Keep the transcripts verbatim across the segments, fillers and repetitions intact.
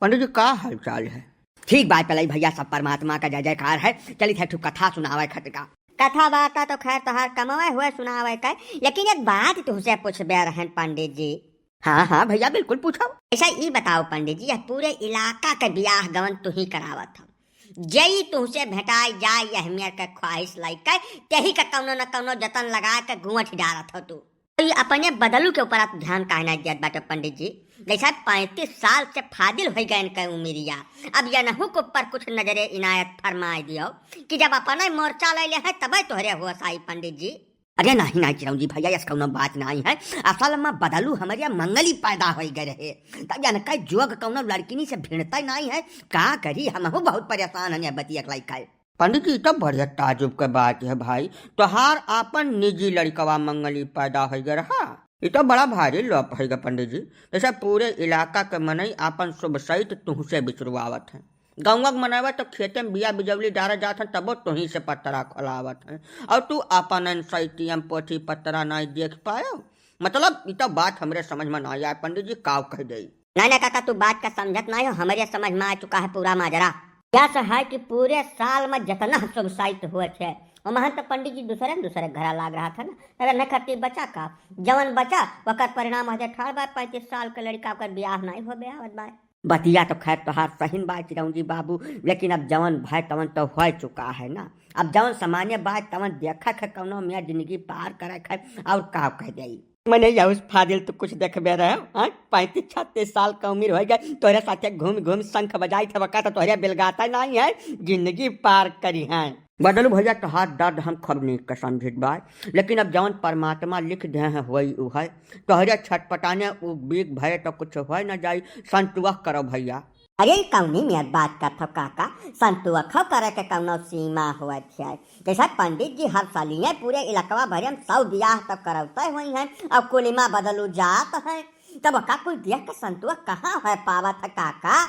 पंडित जी, का हाल चाल है? ठीक बात पलाई भैया, सब परमात्मा का जय जयकार है। चलित है ठू कथा सुनावे खटका। कथा बाता तो खैर तोहार कमवे हुए सुनावे का, लेकिन एक बात तुहसे पूछबे रहन पंडित जी। हाँ हाँ भैया, बिल्कुल पूछो। ऐसा ई बताओ पंडित जी, यह पूरे इलाका के बियाह गवन तुही करावत हो, जई तुहसे भेटाई जाए यह मेर के ख्वाहिश लाइक के, तेही का कौनो न कौनो जतन लगा के गुंवट डारत हो तू। तो ये अपने बदलू के ऊपर आप ध्यान काहे ना दियत बाटे पंडित जी? जैसा पैंतीस साल से फादिल हो गए इनके उमिरिया, अब यनहू के ऊपर कुछ नजरे इनायत फरमाए दियो कि जब अपने मोर्चा ले ले हैं तबे तोहरे होश आई पंडित जी। अरे नहीं नहीं चिरौंजी भैया, यस कौनो बात नहीं है। असल में बदलू हमारे मंगली पैदा हो गए रहे, तब यनके जोग कौनो लड़किनी से भिड़ता नहीं है। का करी, हमहू बहुत परेशान हैं ये बतिया के लाइक है। पंडित जी, ई तो बड़े ताजुब के बात है भाई, तोहार आपन निजी लड़कवा मंगली पैदा होइ गए रहा। ई तो बड़ा भारी लोप होइ गए पंडित जी, जैसे पूरे इलाका के मनई आपन शुभ सहित तुहसे बिचरुआवत हैं। गौवा के मनवा तो खेते में बिया बिजौली डारे जात हैं, तबो तुही से पतरा खोलावत हैं, और तू आपन सैतियम पोथी पतरा नाई देख पायो। मतलब, ई तो बात हमरे समझ में ना आए पंडित जी, काव कह दे। नहीं नहीं काका, तू बात का समझत नहीं हो, हमरे समझ में आ चुका है पूरा माजरा। यस है कि पूरे साल में जितना शुभ साइत हुए थे, वहाँ तो पंडित जी दूसरे न दूसरे घरा लाग रहा था ना, अगर न खरती बचा का, जवन बचा ओकर परिणाम हो जाए ठाड़ बाय पैंतीस साल के लड़का ओकर बियाह नहीं हो बे आवत बाय। बतिया तो खैर तोहार सहीन बाय चिरौंजी बाबू, लेकिन अब जवन भय तवन तो हो चुका है ना। अब जवन सामान्य बात तवन देखा है कौनो मियाँ जिंदगी पार करे है, और का कह जाई। मने यहुस फादिल तू कुछ देखबे रहे, हाँ? पैंतीस छत्तीस साल का उम्र हो गए, तोहरे साथे घूम घूम शंख बजाई थे, बका तो तोहरे बिलगाता नहीं है, जिंदगी पार करी है। बदलू भैया, तोहार दर्द हम खूब नीक के समझित बा, लेकिन अब जवन परमात्मा लिख दे हैं, होई उ है। तोहरे छटपटाने उ बीक भरे तो कुछ होए न जाई। संतुआ करो भैया। अरे, ई कौनी नियत बात करत हो काका? संतुआ खो करे के कौनो सीमा होत है? जैसे पंडित जी हर सालिये पूरे इलाकवा भरे में सौ बियाह तो करौते हुई हैं, और कुलिमा बदलू जात है, तब का कुल देख के संतुआ कहाँ हो पावत है काका?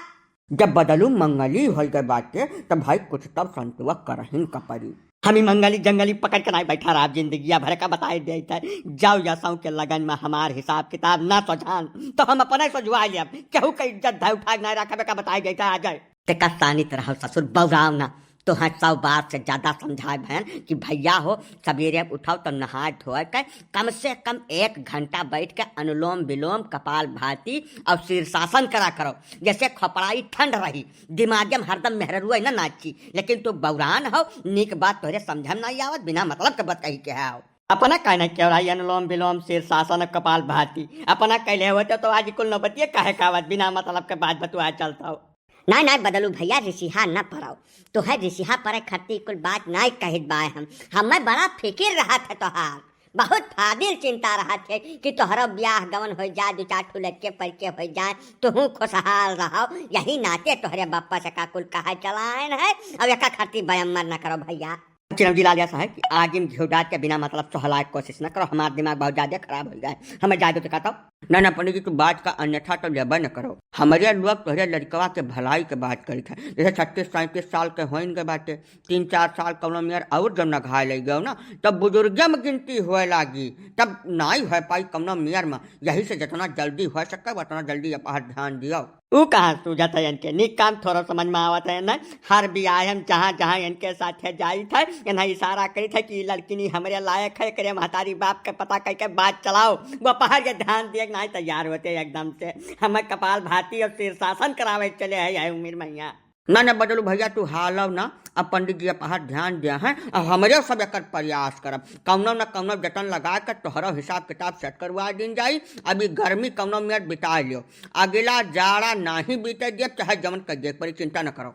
जब बदलू मंगली होइ गए बाटे, तब भाई कुछ तब संतुआ करहिन का पड़ी। हम ई मंगली जंगली पकड़ के नाई बैठा रहब, जिंदगिया भर का बताए देत है। जाओ या सौ के लगन में हमार हिसाब किताब ना सोझान, तो हम अपने सोझवा लेब। केहू के इज्जत धै उठा के नाई रखबे का बताए देत है, आ जाए। ते का सानित रहो ससुर, बौराव ना। तोहे सौ बार से ज्यादा समझाए भयन कि भैया हो, सबेरे उठाओ तो नहाए धोए के कम से कम एक घंटा बैठ के अनुलोम विलोम, कपाल भाती और शीर्षासन करा करो, जैसे खोपड़ाई ठंड रही, दिमागे में हरदम मेहररुए न नाची। लेकिन तू बौरान हो, नीक बात तोहरे समझ में नहीं आवत, बिना मतलब के बात कही के हो। अपना कहना क्यों रही अनुलोम विलोम, शीर्षासन, कपाल भाती, अपना कहले होते तो आज कुल नौबतिये कहे का आवत, बिना मतलब के बात बतुआ चलता हो। नाय, नाय, बदलू भैया, रिसिहा न पड़ो। तोहे रिसिहा पड़े खरती कुल बात नाय कहित बाय हम। हमें बड़ा फिकिर रहत है तोहार। बहुत फादिल चिंता रहत है कि तोहरो ब्याह गवन होइ जाए, दू चार ठो लड़के पड़के होइ जाए, तुहूँ खुशहाल रहो। यही नाते तोहरे बप्पा से का कुल कहा चलायन है। अब एका खरती बयम्मर न करो भैया। चिरौंजी लाल यस है कि आगी में घिउ डाल के बिना मतलब सोहलाए के कोशिश न करो। हमार दिमाग बहुत ज्यादा खराब होइ गए, हमें जाए दो तो कहता। ना, ना, पंडित जी, तू बात का अन्यथा तो लेबे न करो। हमरे लोग तोहरे लड़कवा के भलाई के बात करित है। जैसे छत्तीस सैंतीस साल के होइन के बाटे, तीन चार साल कौनो मेर और जब नघाए लग गयो ना, तब बुजुर्गे में गिनती होए लागी, तब नाई होए पाई कौनो मेर में। यही से जितना जल्दी हो सके, उतना जल्दी अपहर ध्यान दियो। ऊ कहाँ सूझत है इनके, नीक काम थोड़ा समझ में आवत है ना। हर बियाह हम जहाँ जहाँ इनके साथे जाइत है, इन्हें इशारा करित है कि ई लड़किनी हमरे लायक है, एकरे महतारी बाप के पता करके बात चलाओ। वो अपहर के ध्यान दिए के नाई तैयार होते एकदम से। हमें कपाल भाती और शीर्षासन करावे चले है यह उम्र मैया। ना, ना, बदलू भैया, तू हालव ना। अब पंडित जी अपहर ध्यान दिया है, अब हमरे सब एकर प्रयास करब, कौनो न कौनो जतन लगा के तोहरो हिसाब किताब सेट करवा दीन जाई। अभी गर्मी कौनो मेर बिता लियो, अगला जाड़ा नाही बीते दियब, चाहे जवन कर दिए पड़ी, चिंता न करो।